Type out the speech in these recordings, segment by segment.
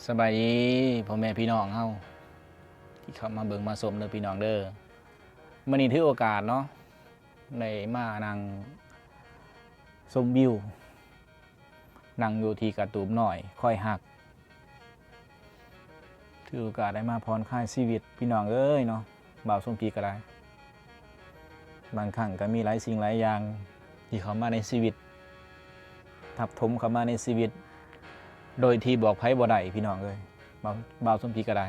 ສະບາຍດີພໍ່ແມ່ພີ່ນ້ອງເຮົາ ທີ່ເຂົ້າມາເບິ່ງມາຊົມເດີພີ່ນ້ອງເດີ. ມື້ນີ້ຖືໂອກາດເນາະ ໄດ້ມານັ່ງຊົມວິວ ນັ່ງຢູ່ທີ່ກະຕູບນ້ອຍຄອຍຮັກ ຖືໂອກາດໄດ້ມາຜ່ອນຄາຍຊີວິດພີ່ນ້ອງເອີຍເນາະ. ບ່າວສົມຈິດກໍໄດ້ ບາງຄັ້ງກໍມີຫຼາຍສິ່ງຫຼາຍຢ່າງທີ່ເຂົ້າມາໃນຊີວິດ ທັບຖົມເຂົ້າມາໃນຊີວິດ ໂດຍທີ່ບອກໃຜບໍ່ໄດ້ພີ່ນ້ອງເອີຍ. ບ່າວ ບ່າວສົມຈິດກໍໄດ້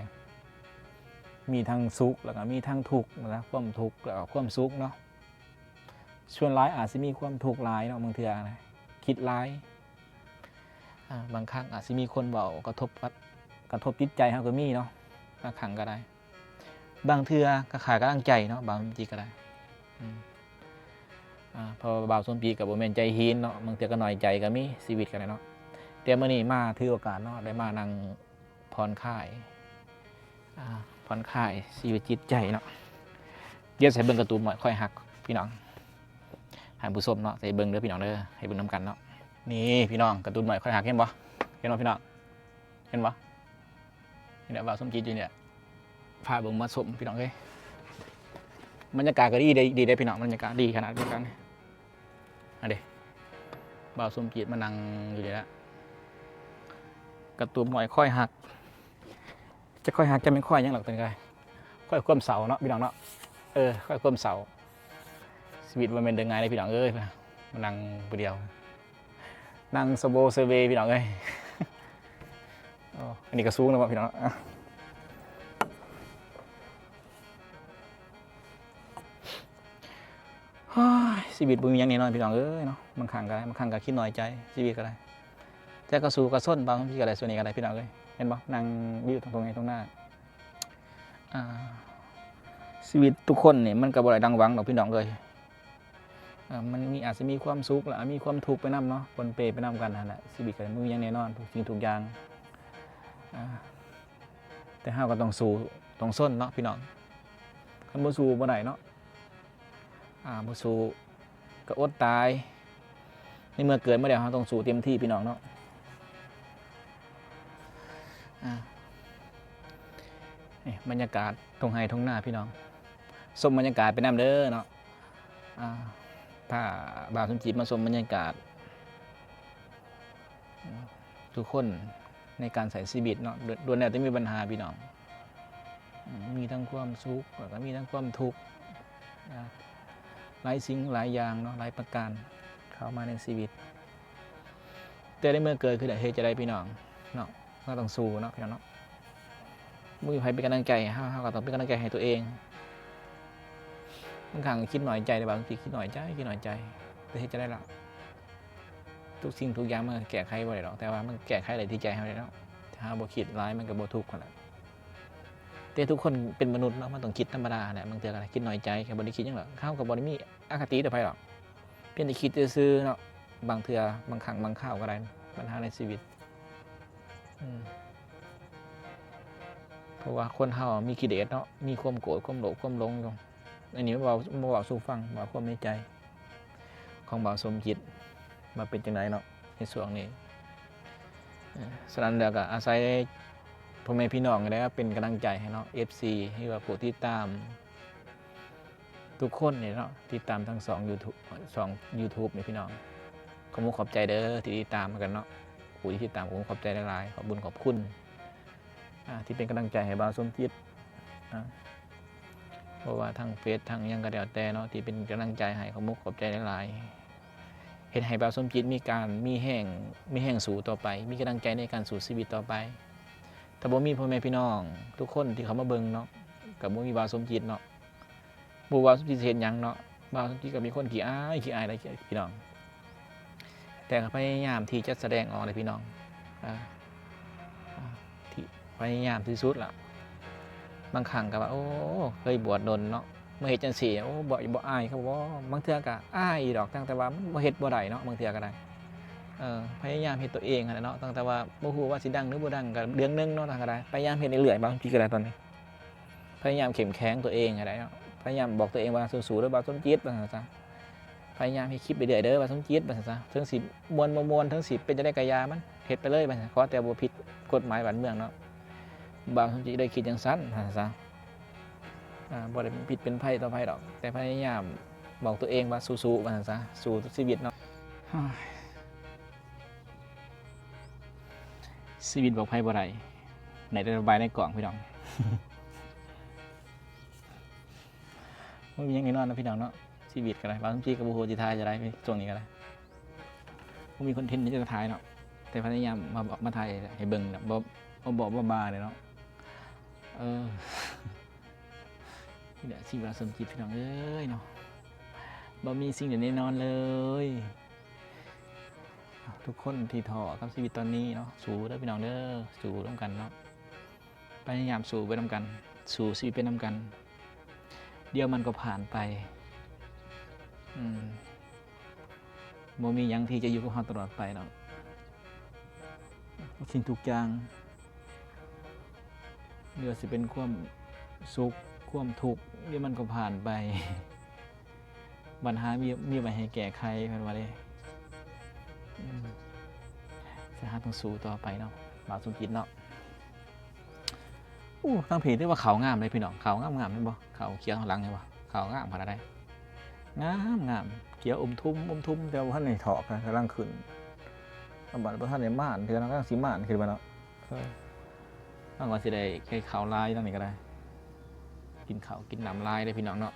ມີທັງສຸກ ແລ້ວກໍມີທັງທຸກນະ ຄວາມທຸກ ແລ້ວກໍຄວາມສຸກເນາະ. ສ່ວນຫຼາຍອາດຊິມີຄວາມທຸກຫຼາຍເນາະ ບາງເທື່ອນະ ຄິດຫຼາຍ ອາ ບາງຄັ້ງອາດຊິມີຄົນເວົ້າກະທົບ ກະ ກະທົບຈິດໃຈເຮົາກໍມີເນາະ ບາງຄັ້ງກໍໄດ້. ບາງເທື່ອກໍຂາດກຳລັງໃຈເນາະ ບາງທີກໍໄດ້ ອາ ເພາະວ່າບ່າວສົມຈິດກໍບໍ່ແມ່ນໃຈຫີນເນາະ ບາງເທື່ອກໍນ້ອຍໃຈກໍມີ ຊີວິດກໍໄດ້ເນາະ. ແຕ່ມື້ນີ້ມາຖືໂອກາດເນາະ ໄດ້ມານັ່ງຜ່ອນຄາຍ ອາ ຜ່ອນຄາຍຊີວິດຈິດໃຈເນາະ. ດຽວຊິໃຫ້ເບິ່ງກະຕູບນ້ອຍຄອຍຮັກພີ່ນ້ອງ ທ່ານຜູ້ຊົມເນາະ ຊິໃຫ້ເບິ່ງເດີພີ່ນ້ອງເດີ ໃຫ້ເບິ່ງນຳກັນເນາະ. ນີ້ພີ່ນ້ອງ ກະຕູບນ້ອຍຄອຍຮັກ ເຫັນບໍ່ ເຫັນບໍ່ພີ່ນ້ອງ ເຫັນບໍ່? ນີ້ແຫຼະ ບ່າວສົມຈິດຢູ່ນີ້ແຫຼະ ພາເບິ່ງມາຊົມພີ່ນ້ອງເອີຍ. ບັນຍາກາດກໍດີເດ້ ດີເດ້ພີ່ນ້ອງ ບັນຍາກາດດີຂະໜາດ ບັນຍາກາດນີ້ ອັນເດ ບ່າວສົມຈິດມານັ່ງຢູ່ນີ້ແຫຼະ ກະຕູບນ້ອຍຄອຍຮັກ. ຈັກຄອຍຮັກ ຈັກແມ່ນຄອຍຫຍັງດອກ ຕົວນີ້ກໍໄດ້ ຄອຍຄວາມເສົ້າເນາະພີ່ນ້ອງເນາະ. ເອີ ຄອຍຄວາມເສົ້າ ຊີວິດບໍ່ແມ່ນເລື່ອງງ່າຍເດ້ພີ່ນ້ອງເອີຍ ມານັ່ງຜູ້ດຽວ ນັ່ງສະໂບເຊີເວພີ່ນ້ອງເອີຍ. ໂອ້ ອັນນີ້ກໍສູງແລ້ວເນາະພີ່ນ້ອງເນາະ. ໂອ້ຍ ຊີວິດບໍ່ມີຫຍັງແນ່ນອນພີ່ນ້ອງເອີຍເນາະ. ບາງຄັ້ງກໍໄດ້ ບາງຄັ້ງກໍຄິດນ້ອຍໃຈ ຊີວິດກໍໄດ້ ແຕ່ກໍສູ້ກໍຊົນ ບາງທີກໍໄດ້ ສ່ວນນີ້ກໍໄດ້ພີ່ນ້ອງເອີຍ. ເຫັນບໍ່ ນັ່ງວິວທົ່ງໄຮ່ທົ່ງນາ ອາ ຊີວິດທຸກຄົນນີ້ມັນກໍບໍ່ໄດ້ດັ່ງຫວັງດອກພີ່ນ້ອງເອີຍ. ອາ ມັນມີ ອາດຊິມີຄວາມສຸກ ແລະ ອາດມີຄວາມທຸກໄປນຳເນາະ ປົນເປໄປນຳກັນຫັ້ນແຫຼະ. ຊີວິດກໍບໍ່ມີຫຍັງແນ່ນອນ ທຸກສິ່ງທຸກຢ່າງ ອາ ແຕ່ເຮົາກໍຕ້ອງສູ້ຕ້ອງຊົນເນາະພີ່ນ້ອງ. ຄັນບໍ່ສູ້ບໍ່ໄດ້ເນາະ ອາ ບໍ່ສູ້ກໍອົດຕາຍ. ໃນເມື່ອເກີດມາແລ້ວ ເຮົາຕ້ອງສູ້ເຕັມທີ່ພີ່ນ້ອງເນາະ. ອາ ນີ້ບັນຍາກາດທົ່ງໄຮ່ທົ່ງນາພີ່ນ້ອງ ຊົມບັນຍາກາດໄປນຳເດີເນາະ. ອາ ພາບ່າວສົມຈິດມາຊົມບັນຍາກາດ ທຸກຄົນໃນການໃຊ້ຊີວິດເນາະ ລ້ວນແລ້ວແຕ່ມີບັນຫາພີ່ນ້ອງ. ອາ ມີທັງຄວາມສຸກ ແລ້ວກໍມີທັງຄວາມທຸກ ອາ ຫຼາຍສິ່ງຫຼາຍຢ່າງເນາະ ຫຼາຍປະການເຂົ້າມາໃນຊີວິດ. ແຕ່ໃນເມື່ອເກີດຂຶ້ນແລ້ວ ເຮັດຈັ່ງໃດພີ່ນ້ອງເນາະ ເຮົາຕ້ອງສູ້ເນາະ ພີ່ນ້ອງເນາະ. ບໍ່ມີໃຜເປັນກຳລັງໃຈໃຫ້ເຮົາ ເຮົາກໍຕ້ອງເປັນກຳລັງໃຈໃຫ້ຕົວເອງ. ບາງຄັ້ງຄິດນ້ອຍໃຈເດ້ ບາງທີຄິດນ້ອຍໃຈ ຄິດນ້ອຍໃຈ ແຕ່ເຮັດຈັ່ງໃດລະ ທຸກສິ່ງທຸກຢ່າງມັນກໍແກ້ໄຂບໍ່ໄດ້ດອກ ແຕ່ວ່າມັນແກ້ໄຂໄດ້ທີ່ໃຈເຮົາເດ້ເນາະ. ຖ້າເຮົາບໍ່ຄິດຫຼາຍ ມັນກໍບໍ່ທຸກຫັ້ນແຫຼະ. ແຕ່ທຸກຄົນເປັນມະນຸດເນາະ ມັນຕ້ອງຄິດທຳມະດາຫັ້ນແຫຼະ. ບາງເທື່ອກໍຄິດນ້ອຍໃຈ ກໍບໍ່ໄດ້ຄິດຫຍັງດອກ ເຮົາກໍບໍ່ໄດ້ມີອະຄະຕິຕໍ່ໃຜດອກ ພຽງແຕ່ຄິດຊື່ໆເນາະ. ບາງເທື່ອ ບາງຄັ້ງບາງຄາວກໍໄດ້ ບັນຫາໃນຊີວິດ ອືມ ເພາະວ່າຄົນເຮົາມີກິເລດເນາະ ມີຄວາມໂກດ ຄວາມໂລບ ຄວາມຫຼົງຢູ່. ອັນນີ້ມາເວົ້າ ມາເວົ້າສູ່ຟັງ ເວົ້າຄວາມໃນໃຈຂອງບ່າວສົມຈິດວ່າເປັນຈັ່ງໃດເນາະ ໃນຊ່ວງນີ້. ເອີ ສະນັ້ນແລ້ວກໍອາໄສພໍ່ແມ່ພີ່ນ້ອງນີ້ແຫຼະເປັນກຳລັງໃຈໃຫ້ເນາະ ເອັຟຊີ ຫຼືວ່າຜູ້ຕິດຕາມ ທຸກຄົນນີ້ເນາະ ຕິດຕາມທັງສອງຢູທູບ ສອງຢູທູບນີ້ພີ່ນ້ອງ. ຂໍມຸກຂອບໃຈເດີທີ່ຕິດຕາມກັນເນາະ ຜູ້ທີ່ຕິດຕາມ ຂໍມຸກຂອບໃຈຫຼາຍໆ ຂອບບຸນຂອບຄຸນ ອາ ທີ່ເປັນກຳລັງໃຈໃຫ້ບ່າວສົມຈິດ ອາ ບໍ່ວ່າທາງເຟສທາງຫຍັງກໍແລ້ວແຕ່ເນາະ ທີ່ເປັນກຳລັງໃຈໃຫ້ ຂອບມຸກຂອບໃຈຫຼາຍໆ. ເຮັດໃຫ້ບ່າວສົມຈິດມີການ ມີແຮງ ມີແຮງສູ້ຕໍ່ໄປ ມີກຳລັງໃຈໃນການສູ້ຊີວິດຕໍ່ໄປ. ຖ້າບໍ່ມີພໍ່ແມ່ພີ່ນ້ອງທຸກຄົນທີ່ເຂົ້າມາເບິ່ງເນາະ ກໍບໍ່ມີບ່າວສົມຈິດເນາະ. ບໍ່ວ່າສົມຈິດຊິເຮັດຫຍັງເນາະ ບ່າວສົມຈິດກໍເປັນຄົນຂີ້ອາຍ ຂີ້ອາຍຫຼາຍພີ່ນ້ອງ ແຕ່ກໍພະຍາຍາມທີ່ຈະສະແດງອອກເດ້ພີ່ນ້ອງ ອາ ທີ່ພະຍາຍາມທີ່ສຸດລະ. ບາງຄັ້ງກໍວ່າ ໂອ້ ເຄີຍບວດດົນເນາະ ມາເຮັດຈັ່ງຊີ້ ໂອ້ ບໍ່ ບໍ່ອາຍເຂົາບໍ? ບາງເທື່ອກໍອາຍຢູ່ດອກ ແຕ່ວ່າມັນບໍ່ເຮັດບໍ່ໄດ້ເນາະ ບາງເທື່ອກໍໄດ້ ເອີ ພະຍາຍາມເຮັດຕົວເອງຫັ້ນແຫຼະເນາະ. ຕັ້ງແຕ່ວ່າບໍ່ຮູ້ວ່າຊິດັງຫຼືບໍ່ດັງ ກໍເດືອນໜຶ່ງເນາະ ກໍໄດ້ ພະຍາຍາມເຮັດເລື້ອຍໆ ບາງທີກໍໄດ້ຕອນນີ້ ພະຍາຍາມເຂັ້ມແຂງຕົວເອງໃຫ້ໄດ້ເນາະ ພະຍາຍາມບອກຕົວເອງວ່າ ສູ້ໆເດີບ່າວສົມຈິດ ວ່າຊັ້ນຊະ ພະຍາຍາມເຮັດຄລິບເລື້ອຍໆເດີບ່າວສົມຈິດ ວ່າຊັ້ນຊະ. ເຖິງຊິມ່ວນບໍ່ມ່ວນ ເຖິງຊິເປັນຈັ່ງໃດກໍຢ່າມັນ ເຮັດໄປເລີຍ ຂໍແຕ່ບໍ່ຜິດກົດໝາຍບ້ານເມືອງເນາະ. ບ່າວສົມຈິດໄດ້ຄິດຈັ່ງຊັ້ນວ່າຊັ້ນຊະ. ອ່າ ບໍ່ໄດ້ເປັນພິດເປັນໄພຕໍ່ໃຜດອກ ແຕ່ພະຍາຍາມບອກຕົວເອງວ່າສູ້ໆ ວ່າຊັ້ນຊະ ສູ້ຊີວິດເນາະ. ໂອ້ຍ ຊີວິດບອກໃຜບໍ່ໄດ້ ໄດ້ແຕ່ລະບາຍໃນກ້ອງພີ່ນ້ອງ. ບໍ່ມີຫຍັງແນ່ນອນນະພີ່ນ້ອງເນາະ ຊີວິດກໍໄດ້. ບາງທີກໍບໍ່ຮູ້ຊິຖ່າຍຈະໄດ້ ຊ່ວງນີ້ກໍໄດ້ ບໍ່ມີຄອນເທັນທີ່ຈະຖ່າຍເນາະ ແຕ່ພະຍາຍາມມາ ມາຖ່າຍໃຫ້ເບິ່ງແບບບໍ່ ບໍ່ບອກບໍ່ບາເດ້ເນາະ. ເອີ ນີ້ແຫຼະຊີວິດບ່າວສົມຈິດ ພີ່ນ້ອງເອີຍເນາະ ບໍ່ມີສິ່ງໃດແນ່ນອນເລີຍ. ທຸກຄົນທີ່ທໍ້ກັບຊີວິດຕອນນີ້ເນາະ ສູ້ເດີພີ່ນ້ອງເດີ ສູ້ນຳກັນເນາະ. ພະຍາຍາມສູ້ໄປນຳກັນ ສູ້ຊີວິດໄປນຳກັນ ດຽວມັນກໍຜ່ານໄປ. ອືມ ບໍ່ມີຫຍັງທີ່ຈະຢູ່ກັບເຮົາຕະຫຼອດໄປດອກ ທຸກສິ່ງທຸກຢ່າງ ຫຼືວ່າຊິເປັນຄວາມສຸກ ຄວາມທຸກ ດຽວມັນກໍຜ່ານໄປ. ບັນຫາມີ ມີໄວ້ໃຫ້ແກ້ໄຂ ເພິ່ນວ່າເດ້. ອືມ ສະຫາຕ້ອງສູ້ຕໍ່ໄປເນາະ ບ່າວສົມຈິດເນາະ. ໂອ້ ທາງພີ້ຖືວ່າເຂົ້າງາມເດ້ພີ່ນ້ອງ ເຂົ້າງາມໆ ເຫັນບໍ່ ເຂົ້າຂຽວທາງຫຼັງເຫັນບໍ່ ເຂົ້າງາມຂະໜາດໃດ ງາມໆ ຂຽວອົມທຸ່ມ ອົມທຸ່ມ ແຕ່ວ່າບໍ່ທັນໄດ້ຖອກນະ ກຳລັງຂຶ້ນ ອາ ບັດບໍ່ທັນໄດ້ໝານເທື່ອເນາະ ກຳລັງຊິໝານຂຶ້ນມາເນາະ. ເອີ ເຮົາກໍຊິໄດ້ໄກ່ເຂົ້າຫຼາຍທາງນີ້ກໍໄດ້ ກິນເຂົ້າກິນນ້ຳຫຼາຍເດ້ພີ່ນ້ອງເນາະ.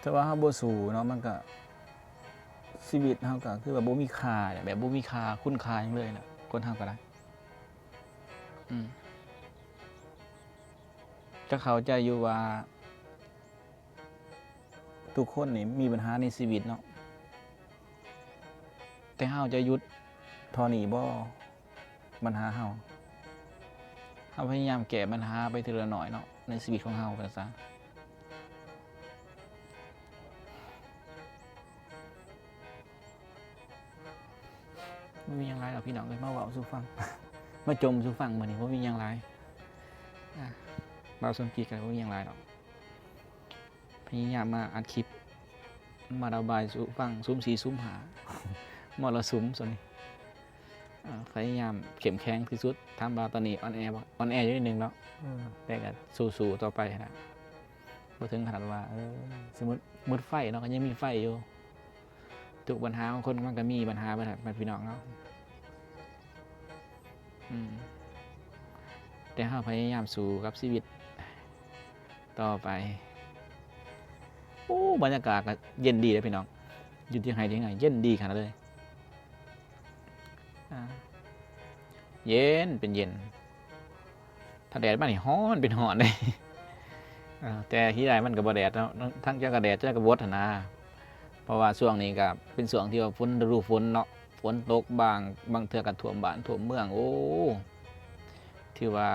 ແຕ່ວ່າເຮົາບໍ່ສູ້ເນາະ ມັນກໍ ຊີວິດເຮົາກໍຄືວ່າບໍ່ມີຄ່າແຫຼະ ແບບບໍ່ມີຄ່າຄຸນຄ່າຫຍັງເລີຍນະ ຄົນເຮົາກໍໄດ້. ອືມ ກໍເຂົ້າໃຈຢູ່ວ່າ ທຸກຄົນນີ້ມີບັນຫາໃນຊີວິດເນາະ ແຕ່ເຮົາຈະຢຸດເທົ່ານີ້ບໍ່ ບັນຫາເຮົາ ເຮົາພະຍາຍາມແກ້ບັນຫາໄປເທື່ອລະໜ້ອຍເນາະ ໃນຊີວິດຂອງເຮົາວ່າຊັ້ນ. ບໍ່ມີຫຍັງຫຼາຍດອກພີ່ນ້ອງເອີຍ ມາເວົ້າສູ່ຟັງ ມາຈົ່ມສູ່ຟັງມື້ນີ້ ບໍ່ມີຫຍັງຫຼາຍ. ອາ ເວົ້າສ່ວນຕົວກໍບໍ່ມີຫຍັງຫຼາຍດອກ ພະຍາຍາມມາອັດຄລິບ ມາລະບາຍສູ່ຟັງ ສຸມສີ່ສຸມຫ້າ ມໍລະສຸມຊ່ວງນີ້. ອາ ພະຍາຍາມເຂັ້ມແຂງທີ່ສຸດ ຖາມວ່າຕອນນີ້ອ່ອນແອບໍ່ ອ່ອນແອຢູ່ນິດໜຶ່ງເນາະ ເອີ ແຕ່ກໍສູ້ໆຕໍ່ໄປຫັ້ນລະ ບໍ່ເຖິງຂະໜາດວ່າ ເອີ ຊິໝົດ ໝົດໄຟເນາະ ກໍຍັງມີໄຟຢູ່. ທຸກບັນຫາຂອງຄົນມັນກໍມີບັນຫາເບິດແຫຼະ ພີ່ນ້ອງເນາະ. ອືມ ແຕ່ເຮົາພະຍາຍາມສູ້ກັບຊີວິດຕໍ່ໄປ. ໂອ້ ບັນຍາກາດກໍເຢັນດີເດ້ພີ່ນ້ອງ ຢູ່ທີ່ໄຮ່ທີ່ນາເຢັນດີຂະໜາດເລີຍ. ອາ ເຢັນເປັນເຢັນ ຖ້າແດດມານີ້ຮ້ອນເປັນຮ້ອນເດ້. ເອີ ແຕ່ທີ່ໄດ້ມັນກໍບໍ່ແດດເນາະ ທາງເຈົ້າກໍແດດ ເຈົ້າກໍບົດຫັ້ນນາ ເພາະວ່າຊ່ວງນີ້ກໍເປັນຊ່ວງທີ່ວ່າຝົນ ລະດູຝົນເນາະ ຝົນຕົກບາງ ບາງເທື່ອກໍຖ້ວມບ້ານຖ້ວມເມືອງ. ໂອ້ ຖືວ່າ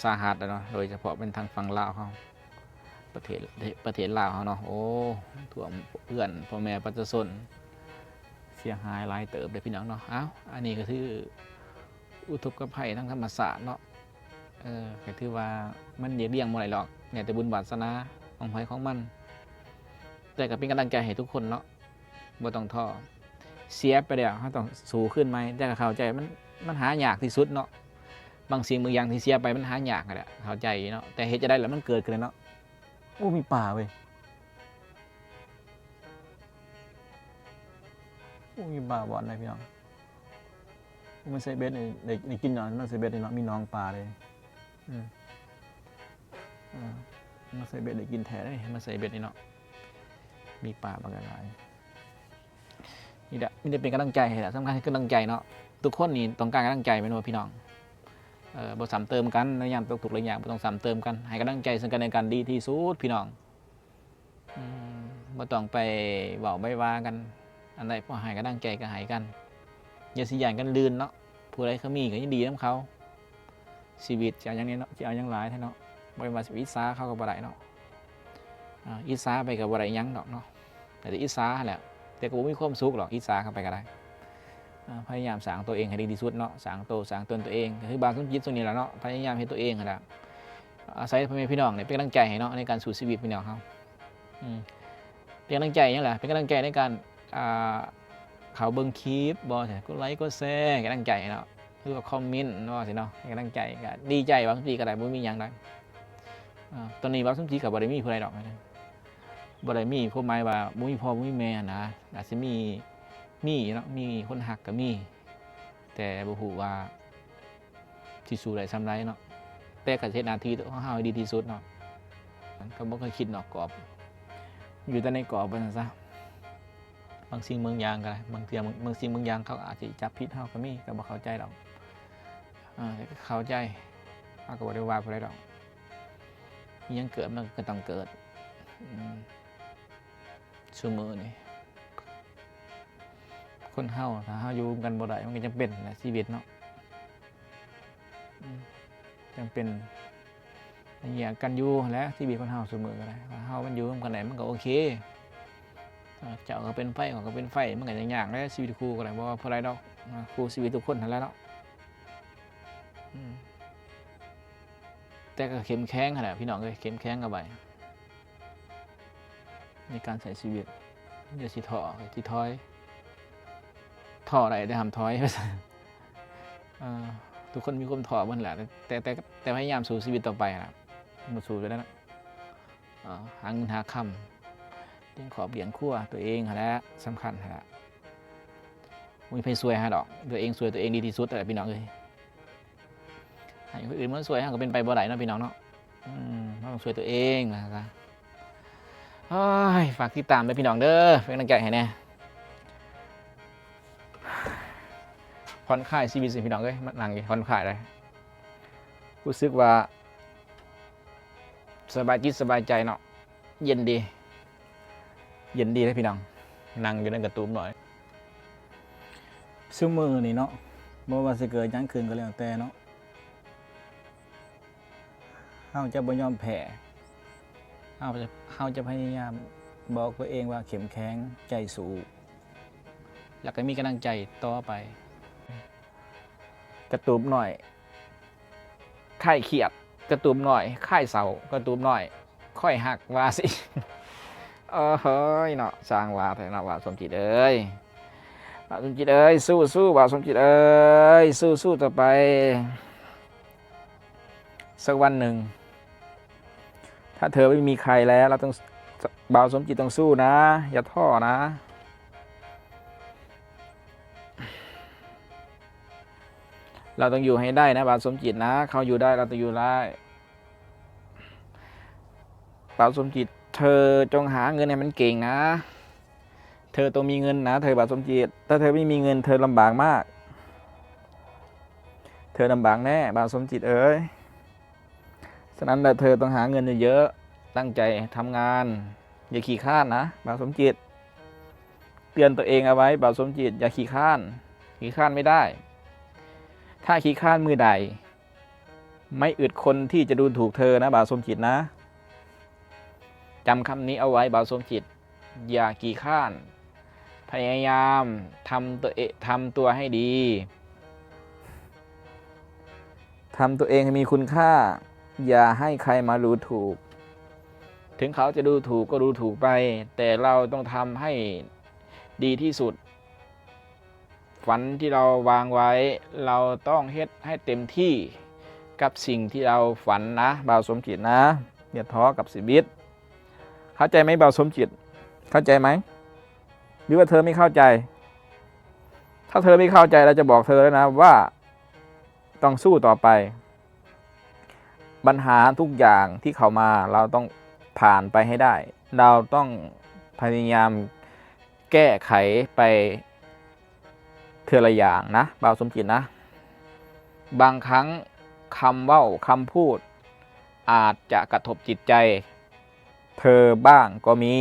ສາຫັດແລ້ວເນາະ ໂດຍສະເພາະເປັນທາງຝັ່ງລາວເຮົາ ປະເທດ ປະເທດລາວເຮົາເນາະ. ໂອ້ ຖ້ວມເຮືອນພໍ່ແມ່ປະຊາຊົນ ເສຍຫາຍຫຼາຍເຕີບເດ້ພີ່ນ້ອງເນາະ. ເອົ້າ ອັນນີ້ກໍຄືອຸທົກກະໄພທາງທຳມະຊາດເນາະ. ເອີ ກໍຖືວ່າມັນຫຼີກລ່ຽງບໍ່ໄດ້ດອກ ແລ້ວແຕ່ບຸນວາສະໜາຂອງໃຜຂອງມັນ ແຕ່ກໍເປັນກຳລັງໃຈໃຫ້ທຸກຄົນເນາະ ບໍ່ຕ້ອງທໍ້. ເສຍໄປແລ້ວເຮົາຕ້ອງສູ້ຄືນໃໝ່ ແຕ່ກໍເຂົ້າໃຈ ມັນ ມັນຫາຍາກທີ່ສຸດເນາະ. ບາງສິ່ງບາງຢ່າງທີ່ເສຍໄປມັນຫາຍາກຫັ້ນແຫຼະ ເຂົ້າໃຈເນາະ ແຕ່ເຮັດຈັ່ງໃດລະມັນເກີດຂຶ້ນແລ້ວເນາະ. ໂອ້ ມີປາເວີຍ ໂອ້ ມີປາບ່ອນໃດພີ່ນ້ອງ. ມາໃສ່ເບັດນີ້ໄດ້ ໄດ້ກິນເນາະ ມາໃສ່ເບັດນີ້ເນາະ ມີໜອງປາເດ້. ອືມ ເອີ ມາໃສ່ເບັດໄດ້ກິນແທ້ເດ້ ມາໃສ່ເບັດນີ້ເນາະ ມີປາບັກຫຼາຍ. ນີ້ແຫຼະ ມີແຕ່ເປັນກຳລັງໃຈໃຫ້ລະ ສຳຄັນຄືກຳລັງໃຈເນາະ. ທຸກຄົນນີ້ຕ້ອງການກຳລັງໃຈແມ່ນບໍ່ພີ່ນ້ອງ? ເອີ ບໍ່ຊ້ຳເຕີມກັນ ໃນຍາມຕົກທຸກໄລຍາກ ບໍ່ຕ້ອງຊ້ຳເຕີມກັນ ໃຫ້ກຳລັງໃຈເຊິ່ງກັນແລະກັນດີທີ່ສຸດພີ່ນ້ອງ. ອືມ ບໍ່ຕ້ອງໄປເວົ້າໄປວ່າກັນ ອັນໃດພໍໃຫ້ກຳລັງໃຈກໍໃຫ້ກັນ ຢ່າຊິຢ້ານກັນລື່ນເນາະ. ຜູ້ໃດເຂົາມີກໍຍິນດີນຳເຂົາ. ຊີວິດຊິເອົາຫຍັງແດ່ເນາະ ຊິເອົາຫຍັງຫຼາຍແທ້ເນາະ. ບໍ່ແມ່ນວ່າຊິໄປອິດສາເຂົາກໍບໍ່ໄດ້ເນາະ. ອາ ອິດສາໄປກໍບໍ່ໄດ້ຫຍັງດອກເນາະ ໄດ້ແຕ່ອິດສາຫັ້ນແຫຼະ ແຕ່ກໍບໍ່ມີຄວາມສຸກດອກ ອິດສາເຂົ້າໄປກໍໄດ້. ອາ ພະຍາຍາມສ້າງຕົວເອງໃຫ້ດີທີ່ສຸດເນາະ ສ້າງໂຕສ້າງຕົນຕົວເອງ. ກໍຄືບ່າວສົມຈິດຊ່ວງນີ້ແຫຼະເນາະ ພະຍາຍາມເຮັດຕົວເອງຫັ້ນແຫຼະ ອາໄສພໍ່ແມ່ພີ່ນ້ອງນີ້ເປັນກຳລັງໃຈໃຫ້ເນາະ ໃນການສູ້ຊີວິດພີ່ນ້ອງເຮົາ. ອືມ ເປັນກຳລັງໃຈຫຍັງລະ ເປັນກຳລັງໃຈໃນການ ອ່າ ເຂົ້າເບິ່ງຄລິບບໍ່ ກົດໄລກົດແຊ ໃຫ້ກຳລັງໃຈເນາະ ຫຼືວ່າຄອມເມັນເນາະ ຊິເນາະ ໃຫ້ກຳລັງໃຈ ກໍດີໃຈ ບາງທີກໍໄດ້ ບໍ່ມີຫຍັງດອກ. ອາ ຕອນນີ້ບ່າວສົມຈິດກໍບໍ່ໄດ້ມີຜູ້ໃດດອກ ບໍ່ໄດ້ມີຄວາມໝາຍວ່າບໍ່ມີພໍ່ບໍ່ມີແມ່ຫັ້ນນະ ອາດຊິມີ ມີເນາະ ມີຄົນຮັກກໍມີ ແຕ່ບໍ່ຮູ້ວ່າຊິສູ້ໄດ້ສ່ຳໃດເນາະ ແຕ່ກໍເຮັດໜ້າທີ່ຂອງເຮົາໃຫ້ດີທີ່ສຸດເນາະ ກໍບໍ່ເຄີຍຄິດນອກກອບ ຢູ່ແຕ່ໃນກອບວ່າຊັ້ນຊະ. ບາງສິ່ງບາງຢ່າງກໍໄດ້ ບາງເທື່ອບາງສິ່ງບາງຢ່າງເຂົາອາດຊິຈັບຜິດເຮົາກໍມີ ກໍບໍ່ເຂົ້າໃຈດອກ ເອີ ແຕ່ກໍເຂົ້າໃຈ ເຮົາກໍບໍ່ໄດ້ວ່າຜູ້ໃດດອກ ອີຫຍັງເກີດມັນກໍຕ້ອງເກີດ ອືມ ຊຸມື້ນີ້ ຄົນເຮົາ ຖ້າເຮົາຢູ່ນຳກັນບໍ່ໄດ້ ມັນກໍຈຳເປັນແຫຼະ ຊີວິດເນາະ ອືມ ຈຳເປັນ ແຍກກັນຢູ່ຫັ້ນແຫຼະ ຊີວິດຄົນເຮົາຊຸມື້ກໍໄດ້ ຖ້າເຮົາມັນຢູ່ນຳກັນໄດ້ ມັນກໍໂອເຄ ເຈົ້າກໍເປັນໄຟ ຂ້ອຍກໍເປັນໄຟ ມັນກໍຍາກໆແຫຼະ ຊີວິດຄູ່ກໍໄດ້ ບໍ່ວ່າຜູ້ໃດດອກ ຄູ່ຊີວິດທຸກຄົນຫັ້ນແຫຼະເນາະ ອືມ ແຕ່ກໍເຂັ້ມແຂງຫັ້ນແຫຼະ ພີ່ນ້ອງເອີຍ ເຂັ້ມແຂງເອົາໄວ້ ໃນການໃຊ້ຊີວິດ ຢ່າຊິທໍ້ ຢ່າຊິຖອຍ ທໍ້ໄດ້ແຕ່ຫ້າມຖອຍ ວ່າຊັ້ນ ເອີ ທຸກຄົນມີຄວາມທໍ້ເບິດແຫຼະ ແຕ່ ແຕ່ ແຕ່ພະຍາຍາມສູ້ຊີວິດຕໍ່ໄປຫັ້ນລະ ບໍ່ສູ້ຈະໄດ້ນະ ເອີ ຫາເງິນຫາຄຳ ລ້ຽງຄອບລ້ຽງຄົວຕົວເອງຫັ້ນແຫຼະ ສຳຄັນຫັ້ນລະ ບໍ່ມີໃຜຊ່ວຍເຮົາດອກ ຕົວເອງຊ່ວຍຕົວເອງດີທີ່ສຸດແຫຼະ ພີ່ນ້ອງເອີຍ. ໃຫ້ຄົນອື່ນມາຊ່ວຍເຮົາກໍເປັນໄປບໍ່ໄດ້ເນາະ ພີ່ນ້ອງເນາະ ອືມ ເຮົາຕ້ອງຊ່ວຍຕົວເອງວ່າຊັ້ນຊະ. ໂອ້ຍ ຝາກຕິດຕາມເດີພີ່ນ້ອງເດີ ເປັນກຳລັງໃຈໃຫ້ແດ່ ຜ່ອນຄາຍຊີວິດຊິພີ່ນ້ອງເອີຍ ມານັ່ງນີ້ຜ່ອນຄາຍເລີຍ ຮູ້ສຶກວ່າສະບາຍຈິດສະບາຍໃຈເນາະ. ເຢັນດີ ເຢັນດີເດ້ພີ່ນ້ອງ ນັ່ງຢູ່ໃນກະຕູບນ້ອຍ ຊຸມື້ນີ້ເນາະ ບໍ່ວ່າຊິເກີດຫຍັງຂຶ້ນກໍແລ້ວແຕ່ເນາະ ເຮົາຈະບໍ່ຍອມແພ້ ເຮົາຈະ ເຮົາຈະພະຍາຍາມບອກຕົວເອງວ່າເຂັ້ມແຂງ ໃຈສູ້ ແລ້ວກໍມີກຳລັງໃຈຕໍ່ໄປ ກະຕູບນ້ອຍ ຄາຍຄຽດ ກະຕູບນ້ອຍ ຄາຍເສົ້າ ກະຕູບນ້ອຍ ຄອຍຮັກ ວ່າຊິ ໂອ້ໂຫຍເນາະ ຊ່າງວ່າແທ້ເນາະ ບ່າວສົມຈິດເອີຍ ບ່າວສົມຈິດເອີຍ ສູ້ໆ ບ່າວສົມຈິດເອີຍ ສູ້ໆ ຕໍ່ໄປ ສັກວັນໜຶ່ງ ຖ້າເທີໄມ່ມີໃຄແລ້ວ ເຮົາຕ້ອງ ບ່າວສົມຈິດຕ້ອງສູ້ນະ ຢ່າທໍ້ນະ. ເຮົາຕ້ອງຢູ່ໃຫ້ໄດ້ນະ ບ່າວສົມຈິດນະ ເຮົາຢູ່ໄດ້ ເຮົາຕ້ອງຢູ່ໄດ້ ບ່າວສົມຈິດ ເທີຈົ່ງຫາເງິນໃຫ້ມັນເກັ່ງນະ ເທີຕ້ອງມີເງິນນະ ເທີ ບ່າວສົມຈິດ ຖ້າເທີໄມ່ມີເງິນ ເທີລຳບາກມາກ ເທີລຳບາກແນ່ ບ່າວສົມຈິດເອີຍ. ສະນັ້ນແຫຼະ ເທີຕ້ອງຫາເງິນເຍີະໆ ຕັ້ງໃຈທຳງານ ຢ່າຂີ້ຄ້ານນະ ບ່າວສົມຈິດ ເຕືອນຕົວເອງເອົາໄວ້ ບ່າວສົມຈິດ ຢ່າຂີ້ຄ້ານ ຂີ້ຄ້ານໄມ່ໄດ້ ຖ້າຂີ້ຄ້ານມື້ໃດ ໄມ່ອຶດຄົນທີ່ຈະດູຖູກເທີນະ ບ່າວສົມຈິດນະ ຈຳຄຳນີ້ເອົາໄວ້ ບ່າວສົມຈິດ ຢ່າຂີ້ຄ້ານ ພະຍາຍາມທຳຕົວເອ ທຳຕົວໃຫ້ດີ ທຳຕົວເອງໃຫ້ມີຄຸນຄ່າ ຢ່າໃຫ້ໃຄມາດູຖູກ ເຖິງເຂົາຈະດູຖູກກໍດູຖູກໄປ ແຕ່ເຮົາຕ້ອງທຳໃຫ້ດີທີ່ສຸດ ຝັນທີ່ເຮົາວາງໄວ້ ເຮົາຕ້ອງເຮັດໃຫ້ເຕັມທີ່ກັບສິ່ງທີ່ເຮົາຝັນນະ ບ່າວສົມຈິດນະ ຢ່າທໍ້ກັບຊີວິດ ເຂົ້າໃຈໄໝ ບ່າວສົມຈິດ ເຂົ້າໃຈໄໝ ຫຼືວ່າເທີໄມ່ເຂົ້າໃຈ? ຖ້າເທີໄມ່ເຂົ້າໃຈ ເຮົາຈະບອກເທີແລ້ວນະວ່າຕ້ອງສູ້ຕໍ່ໄປ ບັນຫາທຸກຢ່າງທີ່ເຂົ້າມາ ເຮົາຕ້ອງຜ່ານໄປໃຫ້ໄດ້ ເຮົາຕ້ອງພະຍາຍາມແກ້ໄຂໄປເທື່ອລະຢ່າງນະ ບ່າວສົມຈິດນະ ບາງຄັ້ງຄຳເວົ້າ ຄຳພູດ ອາດຈະກະທົບຈິດໃຈເທີບ້າງກໍມີ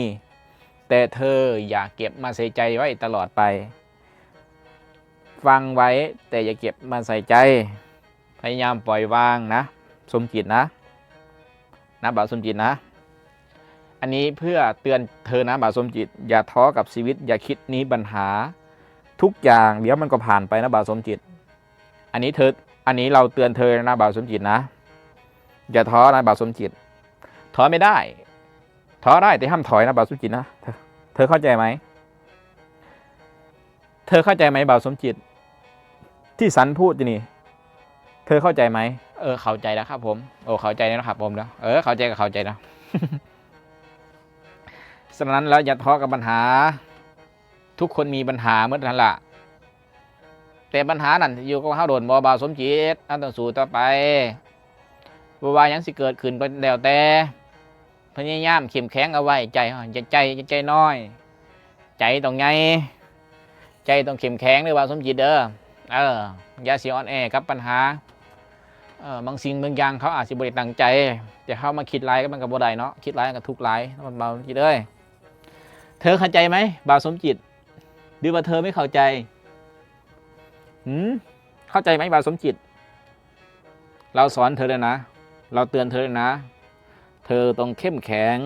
ແຕ່ເທີຢ່າເກັບມາໃສ່ໃຈໄວ້ຕະຫຼອດໄປ ຟັງໄວ້ ແຕ່ຢ່າເກັບມາໃສ່ໃຈ ພະຍາຍາມປ່ອຍວາງນະ ສົມຈິດນະ ນະ ບ່າວສົມຈິດນະ ອັນນີ້ເພື່ອເຕືອນເທີນະ ບ່າວສົມຈິດ ຢ່າທໍ້ກັບຊີວິດ ຢ່າຄິດໜີບັນຫາ ທຸກຢ່າງດຽວມັນກໍຜ່ານໄປນະ ບ່າວສົມຈິດ ອັນນີ້ເທີ ອັນນີ້ເຮົາເຕືອນເທີນະ ບ່າວສົມຈິດນະ ຢ່າທໍ້ນະ ບ່າວສົມຈິດ ທໍ້ໄມ່ໄດ້ ທໍ້ໄດ້ແຕ່ຫ້າມຖອຍນະ ບ່າວສົມຈິດນະ ເທີ ເທີເຂົ້າໃຈໄໝ? ເ เธอเข้าใจไหม บ่าวสมจิต ที่ฉันพูดอยู่นี่ เธอเข้าใจไหม? เออ เข้าใจแล้วครับผม โอ้ เข้าใจแล้วครับผมเนาะ เออ เข้าใจก็เข้าใจเนาะ ฉะนั้นแล้วอย่าท้อกับปัญหา ทุกคนมีปัญหาหมดนั่นล่ะ แต่ปัญหานั่นอยู่กับเฮาโดนบ่ บ่าวสมจิต เฮาต้องสู้ต่อไป บ่ว่าหยังสิเกิดขึ้นก็แล้วแต่ พยายามเข้มแข็งเอาไว้ ใจ ใจ ใจ ใจน้อย ใจต้องใหญ่ ใจต้องเข้มแข็งเด้อ บ่าวสมจิตเด้อ เออ อย่าสิอ่อนแอกับปัญหา เออ บางสิ่งบางอย่างเขาอาจสิบ่ได้ตั้งใจ แต่เฮามาคิดหลายก็มันก็บ่ได้เนาะ คิดหลายก็ทุกข์หลาย บ่าวสมจิตเอ้ย เธอเข้าใจไหม บ่าวสมจิต หรือว่าเธอไม่เข้าใจ หืม เข้าใจไหม บ่าวสมจิต เราสอนเธอแล้วนะ เราเตือนเธอแล้วนะ เธอต้องเข้มแข็ง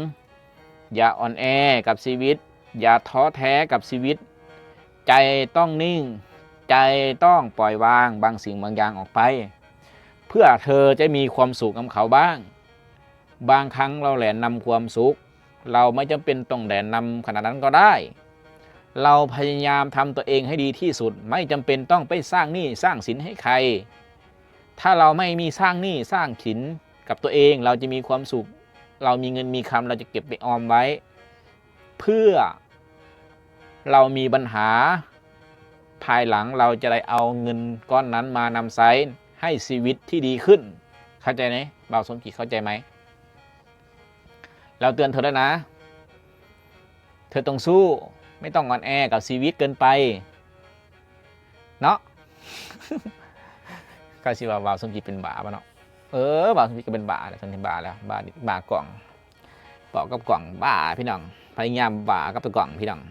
อย่าอ่อนแอกับชีวิต อย่าท้อแท้กับชีวิต ใจต้องนิ่ง ใจต้องปล่อยวางบางสิ่งบางอย่างออกไป เพื่อเธอจะมีความสุขกับเขาบ้าง บางครั้งเราแหละนำความสุข เราไม่จำเป็นต้องแหละนำขนาดนั้นก็ได้ เราพยายามทำตัวเองให้ดีที่สุด ไม่จำเป็นต้องไปสร้างหนี้สร้างสินให้ใคร ถ้าเราไม่มีสร้างหนี้สร้างสินกับตัวเอง เราจะมีความสุข เรามีเงินมีคำ เราจะเก็บไปออมไว้ เพื่อเรามีปัญหา ภายหลังเราจะได้เอาเงินก้อนนั้นมานำใช้ให้ชีวิตที่ดีขึ้น เข้าใจไหม บ่าวสมจิต เข้าใจไหม เราเตือนเธอแล้วนะ เธอต้องสู้ ไม่ต้องอ่อนแอกับชีวิตเกินไป เนาะ ก็สิว่าบ่าวสมจิตเป็นบ้าบ่เนาะ เออ บ่าวสมจิตก็เป็นบ้าแล้ว ตอนนี้บ้าแล้ว บ้า บ้ากล้อง เว้ากับกล้อง บ้าพี่น้อง พยายามบ้ากับกล้องพี่น้อง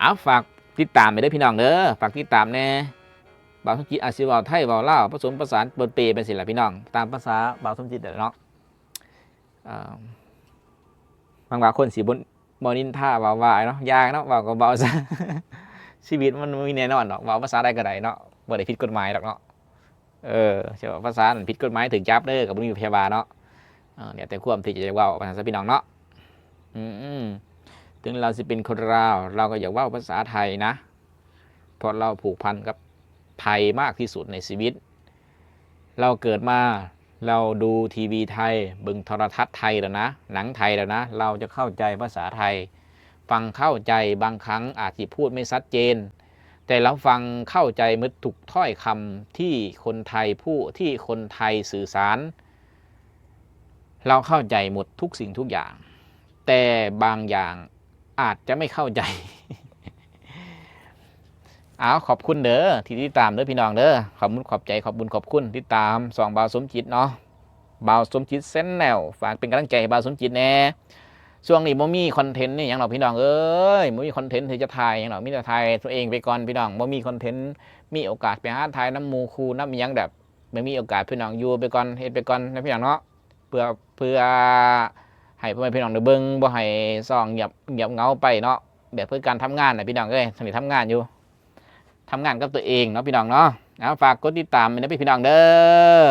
เอา ฝากติดตามไปเด้อพี่น้องเด้อ ฝากติดตามแหน่ บ่าวสมจิตอาจสิเว้าไทยเว้าลาวผสมผสานปนเปไปจั่งซี้ล่ะพี่น้อง ตามภาษาบ่าวสมจิตแหละเนาะ เอ่อ หวังว่าคนสิบ่ บ่นินทาเว้าว่าเนาะ อย่าเนาะ เว้าก็เว้าซะ ชีวิตมันบ่มีแน่นอนดอก เว้าภาษาใดก็ได้เนาะ บ่ได้ผิดกฎหมายดอกเนาะ เออ สิเว้าภาษานั้นผิดกฎหมาย ถูกจับเด้อ ก็บ่มีไผว่าเนาะ เออ แล้วแต่ความที่จะเว้า ว่าซั่นซะพี่น้องเนาะ อืม ถึงเราสิเป็นคนลาว เราก็อยากเว้าภาษาไทยนะ เพราะเราผูกพันกับไทยมากที่สุดในชีวิต เราเกิดมา เราดูทีวีไทย เบิ่งโทรทัศน์ไทยแล้วนะ หนังไทยแล้วนะ เราจะเข้าใจภาษาไทย ฟังเข้าใจ บางครั้งอาจสิพูดไม่ชัดเจน แต่เราฟังเข้าใจหมดทุกถ้อยคำที่คนไทยพูด ที่คนไทยสื่อสาร เราเข้าใจหมดทุกสิ่งทุกอย่าง แต่บางอย่างอาจจะไม่เข้าใจ เอา ขอบคุณเด้อ ที่ติดตามเด้อพี่น้องเด้อ ขอบคุณ ขอบใจ ขอบบุญ ขอบคุณ ติดตามช่องบ่าวสมจิตเนาะ บ่าวสมจิต Channel ฝากเป็นกำลังใจให้บ่าวสมจิตแหน่ ช่วงนี้บ่มีคอนเทนต์อิหยังดอกพี่น้องเอ้ย บ่มีคอนเทนต์ที่จะถ่ายอิหยังดอก มีแต่ถ่ายตัวเองไปก่อนพี่น้อง บ่มีคอนเทนต์ มีโอกาสไปหาถ่ายนำหมู่คู่นำอิหยังแบบ บ่มีโอกาสพี่น้อง อยู่ไปก่อน เฮ็ดไปก่อนนะพี่น้องเนาะ เพื่อ เพื่อให้พ่อแม่พี่น้องได้เบิ่ง บ่ให้ช่องเงียบ เงียบเหงาไปเนาะ แบบคือการทำงานน่ะพี่น้องเอ้ย ช่วงนี้ทำงานอยู่ ทำงานกับตัวเองเนาะพี่น้องเนาะ เอา ฝากกดติดตามไว้นะพี่น้องเด้อ